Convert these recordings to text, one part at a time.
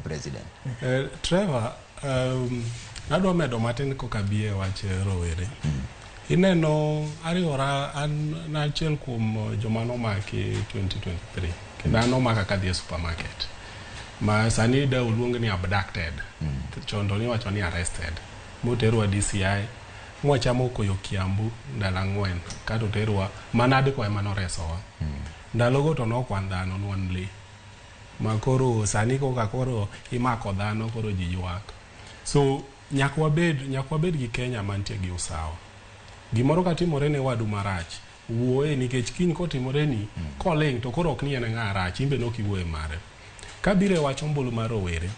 President. Trevor, adwa medo matin koka bi e wach rowere. Ineno ariwora an achiel kuom joma nomaki 2023 kendo an nomaka kadhi e supermarket ma sani da oluong ni abducted. Chon to niwacho ni arrested. Moterwa DCI mwachamo koyo Kiambu ndalo 4 kato terwa mana ADCO ema noresowa. Ndalogo to nok wan dhano nwan lee. Ma koro sani koka koro imako dhano koro ji ywak. So nyaka wabed gi Kenya mantie gi usawa. Gimoro katimore ne wadu marach, wuoye nikech kiny kotimore ni koling' to koro ok ni en ng'a rach, in be nok iwuoye mare. Kabiro e wach ombulu mar rowere,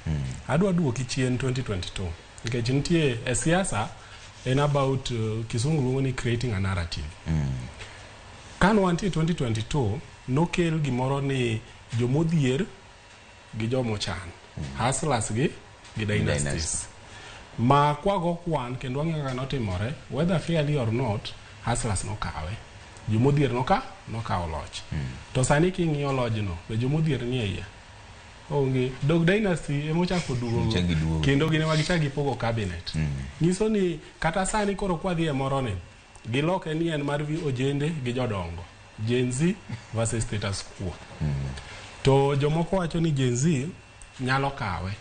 adwa duoki chien 2022 nikech nitie e siasa en about kisungu luongo ni creating a narrative. Kane wantie 2022, nokel gimoro ni jomodhier gi jomochan, hustlers gi dynasties. Dynasties. Ma kwago kwan kendo wang'iyo kaka notimore, whether fairly or not, hustlers nokawe. Jomodhier nokawo loch. To sani king'iyo lojno, be jomodhier nie iye? Onge. Dog dynasty emochako duogo. Chak giduogo. Kendo gin ema gichak gipogo cabinet. Nyiso ni kata sani koro kwadhi e moro ni, giloke ni en mar ojende gi jodongo. Gen Z versus status quo. To jomoko wacho ni Gen Z nyalo kawe.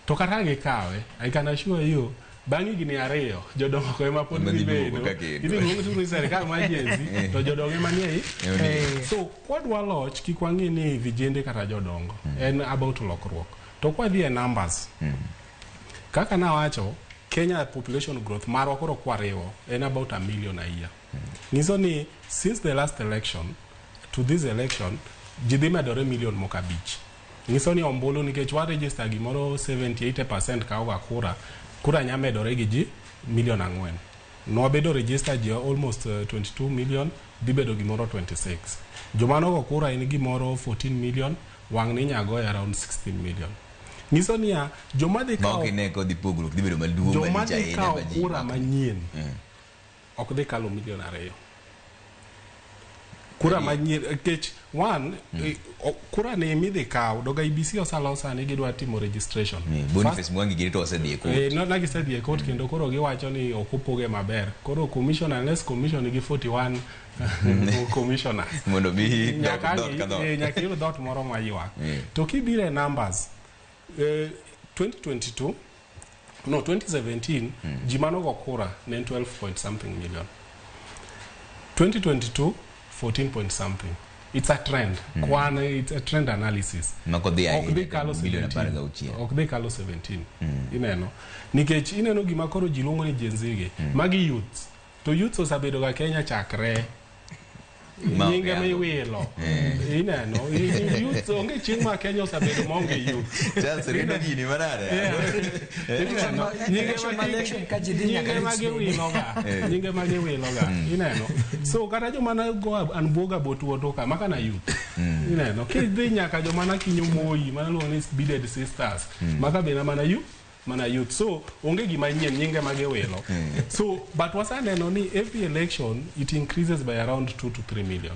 To kata gikawe, I can assure you, bang' higni 2, jodongo ema pod Ema dhi dhi duogo bedo. ka kendo. Idhi luong ni sirikal mar Gen Z, to jodongo ema nie i. So, kwadwa loch, kik wang'i ni vijende kata jodongo. En about lokruok. To kwadhi e numbers, kaka nawacho, Kenya population growth marwa koro kwariwo en about a million a year. Nyiso ni since the last election to this election, ji dhi medore million moko 5. Nyiso ni ombulu nikech wa register gimoro 70-80% kawo ga kura, kura nya medore gi ji million 4. Nwabedo register ji almost 22 million, dhi bedo gimoro 26. Joma nogo kura en gimoro 14 million, wang' ni nyago e around 16 million. Nyiso niya, joma dhi Ma kawo ok ine kodhi pogruok dhi bedo maduong' joma malich dhi ahinya kawo ma ji kura ywak. Manyien ok dhi kalo million 2. Kura manyien nikech one kura ni midhi kaw doga IEBC osalosa ni gidwa timo registration. Boniface Mwangi gini to osedhi e court. No, na gisedhi e court kendo koro giwacho ni ok opoge maber. Koro commission unless commission nigi 41 commissioners. Mondo mi Nyaka dhoot ka dhoot. Nyaka iyud dhoot moro maywak. To kibiro e numbers, 2022 no 2017 ji manogo kura ne en 12 point something million. 2022 14 point something. It's a trend. Kwan it's a trend analysis. Ma kodhi Ok ahinya dhi kalo milion apar 17. gauchiel. Ok dhi kalo 17. Ineno. Nikech ineno gima koro ji luongo ni Gen Z gi. Magi youths. To youths osebedo ga Kenya chakre Ma ok nyinge yango. miwilo. Ineno. Youths onge chieng' ma Kenya osebedo maonge youth. Charles Rido gini manade? Ineno. Nyinge Election ma election ka ji dhi nyinge nyaka ma youths bende. giwiloga. Nyinge ma giwiloga. Ineno. So kata joma ne go an buoga botuoto ka maka na youth. Ineno. Kidhi nyaka joma na kinyo Moi mana luongo ni beaded sisters. Maka be na mana youth mana youth. So onge gima nyien nyinge ma giwilo. So but waseneno ni every election it increases by around 2 to 3 million.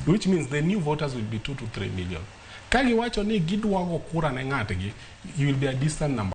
Which means the new voters will be 2 to 3 million. Ka giwacho ni gidwa go kura ne ng'atgi, you will be a distant number.